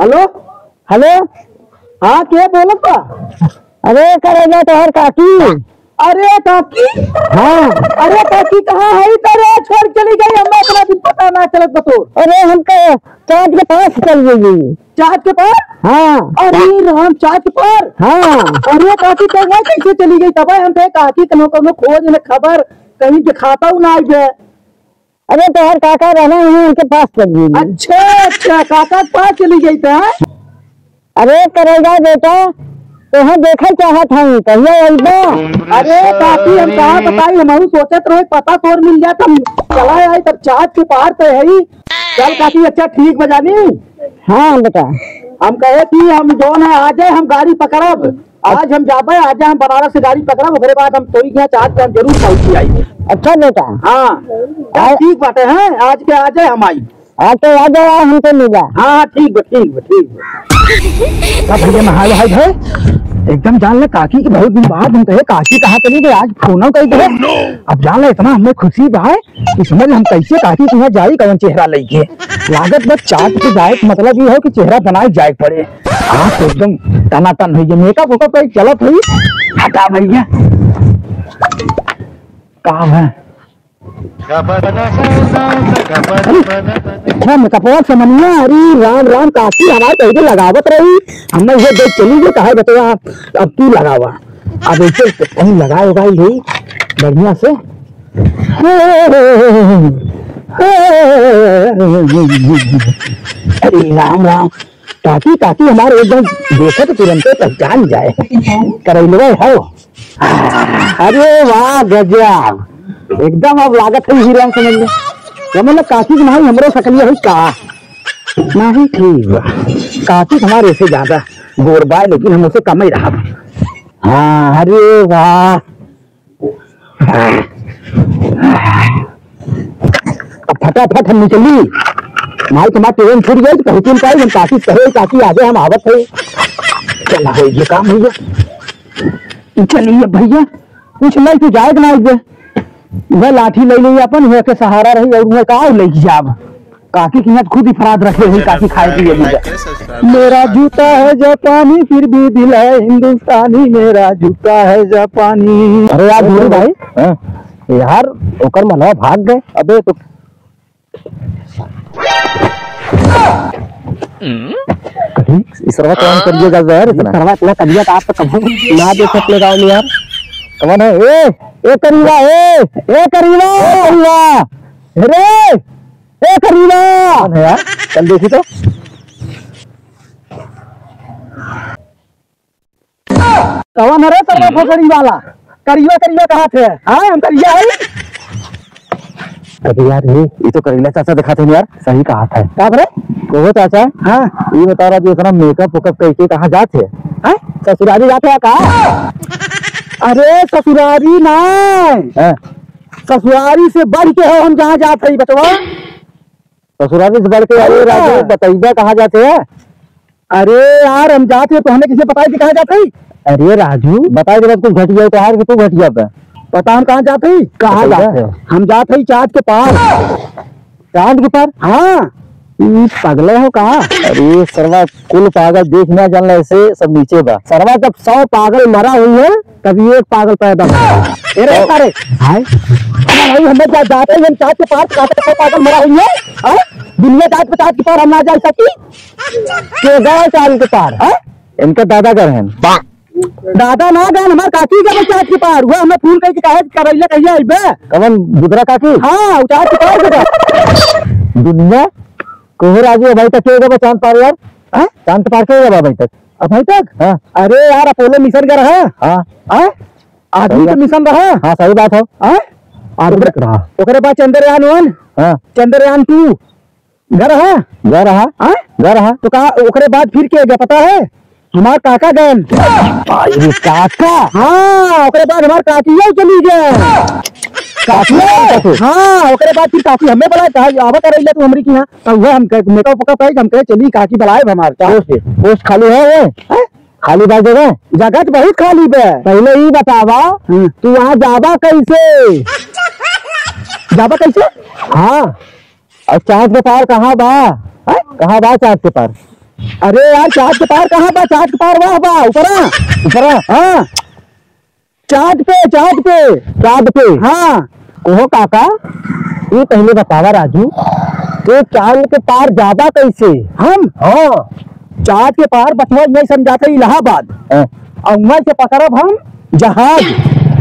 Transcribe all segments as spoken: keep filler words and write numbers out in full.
हेलो, हेलो। हाँ, के बोलत बा? अरे करेजा, तोहर काकी। अरे काकी। हाँ। अरे काकी, कहाँ है? अरे छोड़ चली गई, हमें इतना दिन पता ना चलत बा तोर। अरे हम तो चाँद के पास चल गई। चाँद के पार? हाँ। अरे राम, चाँद के पार? हाँ। अरे काकी, कहाँ कैसे चली गई? तब हम कहे काकी कनो कनो खोज न खबर, कहीं दिखाता हूँ ना आई बे। अरे तोहर काका रहना है, उनके पास चल गई। अच्छा अच्छा, काका के पास चली गई था। अरे करेजा बेटा, तोहे देखल चाहत हई, कहिया अइबा? अरे काकी, हम कहाँ बताई, हमहू सोचत रहे पता तोर मिल जात, हम चला आए, तब चाँद के पार पे है। चल काकी, अच्छा ठीक बा जानी। हाँ बेटा। हम कहे कि हम जौन है आ जाए, हम गाड़ी पकड़ब। आज हम जाबे, आज हम बनारस से गाड़ी पकड़ब, ओकरे बाद हम तोरी के यहाँ चाँद पे हम जरूर पहुँच जाई। अच्छा बेटा। हाँ। आ- ठीक बाटे हैं, आज के आ जाए हम आई। हाँ, तो आ जाओ, हमसे मिला। हाँ, हाँ, ठीक बा, ठीक बा, ठीक बा। अब भैया नहाए वहाए धोए, एकदम जान ले काकी के बहुत दिन बाद हम कहे, "काकी कहाँ चली गई?" आज फोन कर दे। अब जान ले इतना हमें खुशी बा कि समझ ले हम कैसे काकी के यहाँ जाई, कौन चेहरा लेके। लागत बस चाँद पे जाए के मतलब ये हो कि चेहरा बनाए जाए के पड़े। आज तो एकदम टनाटन हुई, मेकअप वेकअप कहीं चलत हुई। हटा भैया, का है? अरे, अच्छा, मेकअपवा समनिया, अरे राम राम, काकी हमार पहले लगावत रही, हमने ये देख चली गई, कहा बतवा, अब तू लगावा। अब ऐसे कहीं लगाए होगा ही बढ़िया से। अरे राम राम, काकी, काकी हमार एकदम देखे तो तुरंते पहचान जाए। करैलवा हो। अरे वाह गजब, एकदम अब लागत है हीरोइन समझ ले। जब मतलब काकी की नाई हमरो सकलिया है का? नहीं ठीक बा। काकी हमारे से ज्यादा गोर बा, लेकिन हम उसे कम ही रहा। हाँ, अरे वाह। अब फटाफट हम निकली, माई के माँ ट्रेन छूट गई तो पहुँची पाई। हम काकी कहे, "काकी आगे हम आवत है।" चला हो ये काम भैया, चलिए भैया, कुछ नहीं तो जाए ना इधर, वह लाठी ले ली अपन, वह के सहारा रही और वह का ले जाब। काकी की यहाँ खुद ही फराद रखे हुई, काकी खाए पिए ली जाए। मेरा जूता है जापानी, फिर भी दिल है हिंदुस्तानी, मेरा जूता है जापानी। अरे यार भूरी भाई, हाँ? यार, ओकर मनवा भाग गए। अबे तो कहीं इसरवा काम करिए जा यार, इतना। इसरवा इतना करिया तो आप तो कभी ना देखे अपने गाँव में यार। कौन है? ए, ए करीबा, ए, ए करीबा, ए करीबा, रे, ए करीबा। कौन है यार? चल देखी तो। कवन हरे सरवा भोसड़ी वाला? करिया करिया कहा थे? हाँ, हम करिया है। अरे यार, ये, ये तो करेला चाचा दिखाते हैं यार। सही कहा था। का बरे? कहो चाचा। हाँ। ये बता रहा जो इतना मेकअप वेकअप करके कहाँ जाते हैं? हाँ? ससुराली जाते हैं का? अरे ससुराली ना। हाँ। ससुराली से बढ़ के हो हम जहाँ जाते हैं बचवा। ससुराली से बढ़ के, अरे हाँ। राजू, बतैबा कहाँ जाते हैं? अरे यार, हम जाते हैं तो हमें किसे बताई कि कहाँ जाते हैं? अरे राजू, बताई के बाद कुछ घटिया तो हार के तू घटिया पे। पता हम कहाँ जाते हैं? कहाँ बतैबा? जाते हैं? हम जाते हैं चाँद के पार। चाँद के पार? हाँ। ई पगले हो का? अरे सरवा, कुल पागल देख ना जानला, ऐसे सब नीचे बा। सरवा, जब सौ पागल मरा हुई है, तभी एक पागल पैदा हुआ। ए रे, अरे, हाय। अरे भाई, हम जा-, जाते हैं, हम चाँद के पार, चाँद के पार पागल मरा हुई है। हाँ? दुनिया चाँद पे, चाँद के पार हम ना जा सकी। के गए चाँद के पार, हाँ? इनका दादा घर हैं। दादा ना गए, हमार काकी गए चाँद के पार। वो हमें फोन करके कहे, "करैला कहिया अइबे?" कवन, बुधरा काकी? हाँ, चाँद के पार गए। दुनिया, कहो राजू, अबहीं तक के गए चाँद पार यार? हाँ? चाँद पार के गए अबहीं तक? अबहीं तक? हाँ। अरे यार, अपोलो मिशन का रहा। हाँ। हाँ? आदमी सही के बात। मिशन रहा। हाँ, सही बात है। हाँ? आदमी ओकरे, का रहा। ओकरे बाद चंद्रयान वन, हाँ। चंद्रयान टू, घर रहा। घर रहा। हाँ? घर रहा। तो का ओकरे बाद फिर के गए पता है? हमार काका गए। अरे काका। हाँ, ओकरे बाद हमार काकिया चली गए। काकिया? काकिया? हाँ, ओकरे बाद फिर काकी हमें बोला, "कहा, आवा करैला तू हमरी की यहाँ।" तब वह हम कहे, मेकअप वेकअप है, हम कहे, "चली, काकी बुलाए हमार।" का? पोस्ट, पोस्ट खाली है ये? हैं? खाली बा जगह? जगह तो बहुत खाली बा। पहले ई बतावा, हम्म। तू वहाँ जाबा कैसे? जाबा कैसे? हाँ। और चाँद के पार कहाँ बा? हैं? कहाँ बा चाँद के पार? अरे यार, चाँद के पार कहाँ बा? चाँद के पार वह बा, ऊपरा। ऊपरा? हाँ। चाँद पे, चाँद पे। चाँद पे? हाँ। कहो काका, ये पहले बतावा राजू, तू चाँद के पार जाबा कैसे? हम? हाँ। चाँद के पार बचवा यही समझाते इलाहाबाद। हाँ। और वहीं से पकड़ब हम जहाज।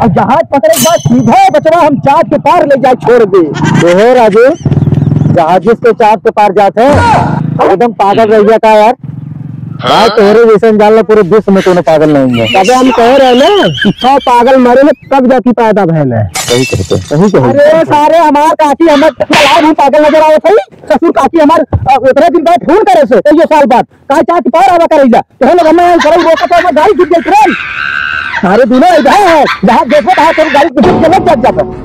और जहाज पकड़े के बाद सीधा बचवा हम चाँद के पार ले जाए छोड़ दे। कहो राजू, जहाज से चाँद के पार जात है? एकदम पागल रह गया का यार? भाई, तोहरे जैसन जान लो, पूरे विश्व में कोनो पागल नहीं है। तबे हम कह रहे ना कि सौ पागल मरे हैं, तब जाके पैदा भयल है। सही कहते, सही कहते। अरे सारे, हमार काकी हमार तालाब में पागल नजर आवत है। ससुर काकी हमार, अ, उतने दिन बाद फोन करे से, कईयो साल बाद, "काहे चाँद के पार आवा करैला?" तो हम लोग हमें यहाँ करल रोका तो हमार गाड़ी गिर गई तुरंत। सारे दोनों इधर है, जहाँ देखो तहाँ सब गाड़ी गिर के लग जात जाता।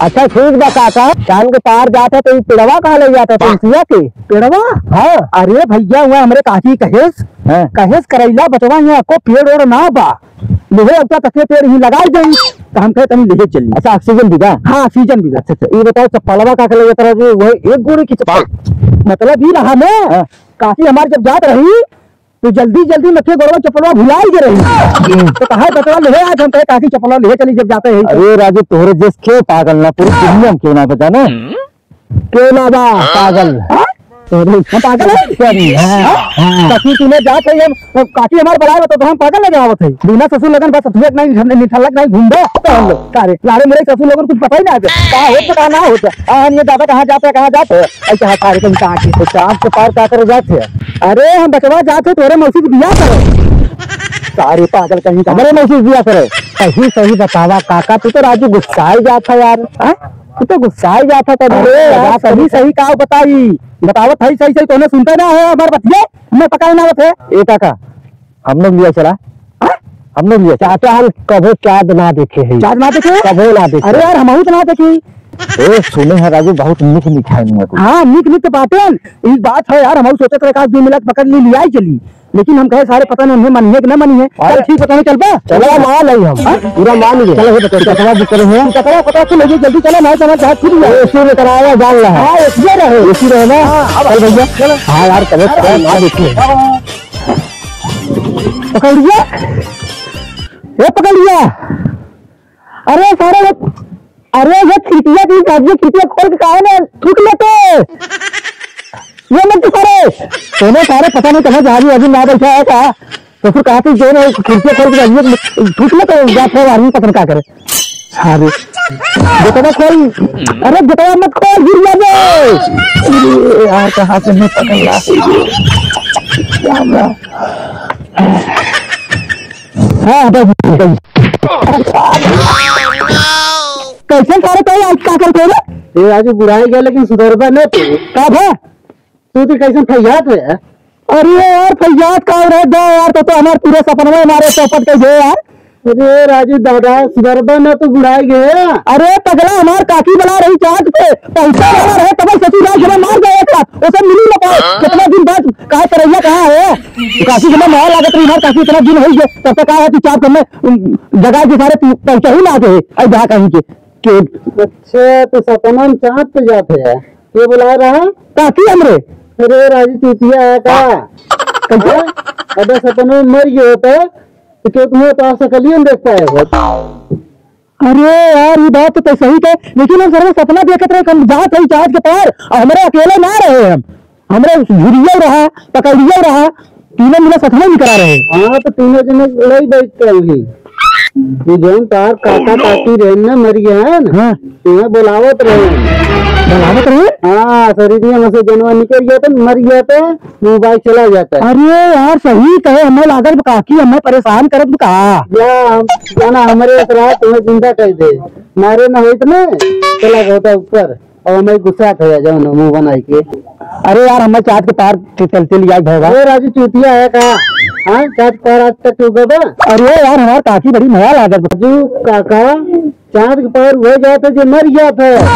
अच्छा ठीक बा काका, चाँद के पार जात है तो ये पेड़वा कहाँ ले जात है, तुलसिया के? पेड़वा? हाँ। अरे भैया, वहाँ हमरे काकी कहेस, हाँ। कहेस करैला बचवा, यहाँ को पेड़ ओड़ ना बा, लेहे अब तक पेड़ ही लगाई जाई, तो हम कहे तनी लेहे चली। अच्छा, ऑक्सीजन भी बा? हाँ, ऑक्सीजन भी बा। अच्छा, अच्छा, ये बताओ, चप्पलवा का कलर तरह जो वही एक गोरे की चप्पल? मतलब ये रहा ना, हाँ। काकी हमार जब जात रही, तो जल्दी जल्दी में के गोरवा चप्पलवा भुलाई गए रही। तो कहा, "बचवा लेहे आज हम कहे, काकी चप्पलवा लेहे चली जब जाते हैं।" अरे राजू, तोहरे जैस के पागल ना, पूरी दुनिया में क्यों ना बचा ना? क्यों ना बा पागल? हाँ? अरे, हम पागल है? क्या नहीं? हाँ, हाँ। हाँ। ससुर तूने जात है, हम, काकी हमार बुलाए तो हम पागल लगे आवत है। बिना ससुर लगन बस ससुर नहीं, निठल्लक नहीं घूमबे तो हम लोग। सारे, सारे मेरे ससुर लोगन कुछ पता ही ना है। का होत, का ना होत। आ, हम ये दादा कहाँ जात है, कहाँ जात है? ऐसे हाथ सारे कहीं कहाँ की, तो चाँद के पार का करे जात है? अरे, हम बचवा जात है, तोरे मौसी के बियाह करे। सारे पागल कहीं का। हमरे मौसी के बियाह करे। सही, सही बतावा काका, तू तो राजू गुस्साए जात है यार। हाँ? तू तो गुस्साए जात है तनी। अरे यार, बात सही, सही। सही का बताई? बतावत है सही, सही, तोने सुनते ना है हमार बतिया? मैं पकाए ना आवत है। ए काका, हम लोग लिया चला। हाँ? हम लोग लिया चला। चाचा, हम कबो चाँद ना देखे हैं। चाँद ना देखे? कबो ना देखे। अरे यार, हमहू तो ना देखी। ए, सुने हैं राजू, बहुत निक निक है नुआ तू। हाँ, निक निक तो बातें। एक बात है यार, हमहू सोचत रहे, आज दो मिनट पकड़ ली, लिया ही चली। लेकिन हम कहे, "सारे पता नहीं उन्हें मानिए कि ना मानिए।" अरे, चल, ठीक, पता नहीं चल बा। चला, मान आई हम। हाँ? पूरा मान गए। चलो, हो तो टिकटवा बुक करे हैं। टिकटवा पता से लगे, जल्दी चलो, नहीं तो हमारे साथ खुद ही ए सी में कराया, जान रहा है। हाँ, ए सी रहे। ए सी रहे ना? हाँ, अब चल भैया। चलो। हाँ यार, कबो अरे, कबो ना देखिए। पकौड़िया, ए पकौड़िया, अरे सारे ये, अरे ये खिड़किया की, ये खिड़किया खोल के काहे ना थूक लेते? ये मत तो सारे, तोने सारे पता नहीं कहाँ झाड़ी अभी ना बैठा है का? तो फिर कहा तू जो ना खिड़किया खोल के झाड़ी थूक लेते, जा फिर आदमी पता नहीं का करे। सारे, गेटवा खोल, अरे गेटवा मत खोल, गिर जाबे। अरे यार, कहाँ से मैं पकड़ ला? राम राम। हाँ, बस, बस। कैसन सारे तोरे आज का करते रे? ए राजू, बुढ़ाई गया लेकिन सुधरबा न तू। का भा? तू तो कैसन फैयात है? अरे यार, फैयात का रहे दे यार, तो, तो हमार पूरा सपनवा मारे चौपट कर दे यार। अरे राजू दादा, सुधरबा न तो बुढ़ाई गए। अरे पगला, हमार काकी बला रही चाँद पे, पैसा वाला रहे तब ससुर राज हमें मार गए था, वो सब मिली ना पाए। कितना दिन बाद कहा करैया कहाँ है? काकी के मैं मार लागत रही, हमार काकी इतना दिन हो गया, तब तक कहा है कि चाँद पे मैं, उम, जगह के सारे पहुँचा ही ना दे, ऐ जहाँ कहीं के, के। अच्छा, तो सपना में चाँद पे जाते हैं, ये बुला रहा? काकी हमरे। अरे राजू चूतिया है का? कैसे? हाँ? अबे सपना में मर गए होते, तो क्यों तुम्हें तो आप सकलियों देख पाए हो? अरे यार, ये बात तो तू सही कहे, लेकिन हम सर्व सपना देखत रहे, हम जात रही चाँद के पार, और हमरे अकेले ना रहे हम, हमरे उस घुरियो रहा, पकौड़ियो रहा, तीनों मिला सपना निकला रहे। हाँ, तो तीनों जने लई बैठते हैं। ये जौन तार काका काकी रहे ना, मर गया है ना, हाँ। तुम्हें बुलावत रहे। बुलावत रहे? हाँ, शरीर में से जनवा निकल गया था, मर गया था। मोबाइल चला जाता है। अरे यार, सही कहे, हमें लागत बा काकी, हमें परेशान करत बा का? या, हम, जाना हमरे एक रात तुम्हें जिंदा कर दे, मारे ना होइत ना, चला गया था ऊपर, और हमें गुस्सा था जौन मुंह बनाई के। अरे यार, हमें चाँद के पार ते चलते लिया भैया। अरे राजू चूतिया है का? हाँ, चाँद के पार आज तक तू गबा? अरे यार, हमार काकी बड़ी मया लागत बा। राजू काका, चाँद के पार वह जाता जो मर गया था।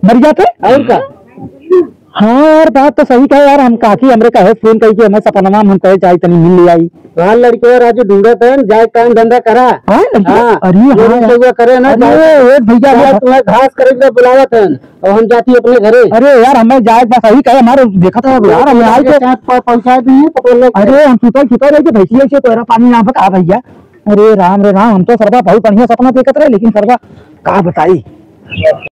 मर गया था? और का? हाँ यार, बात तो सही कहा यार। हम काकी हमरे कहे फोन करी कि हमें सपनवा में हम कहे जाई तनी मिल ले आई। हाँ लड़के, राजू ढूंढत है, जाए काम धंधा करा। हाँ लड़के, हाँ, अरे हाँ यार। करे ना, अरे जाए। ए भैया, चाहे तुम्हें घास खरीद ले बुलावत है और हम जाती अपने घरे। अरे यार, हमें जाए बस सही कहे हमारे, देखा था यार, हमें आई के चाहे प-, पहुंचा दी पकड़ ले। अरे हम सुतल सुतल रहे कि भैंसिया से तोरा पानी ना बता भैया। अरे राम रे राम, हम तो सरवा बहुत बढ़िया सपना देखत रहे, लेकिन सरवा का बताई।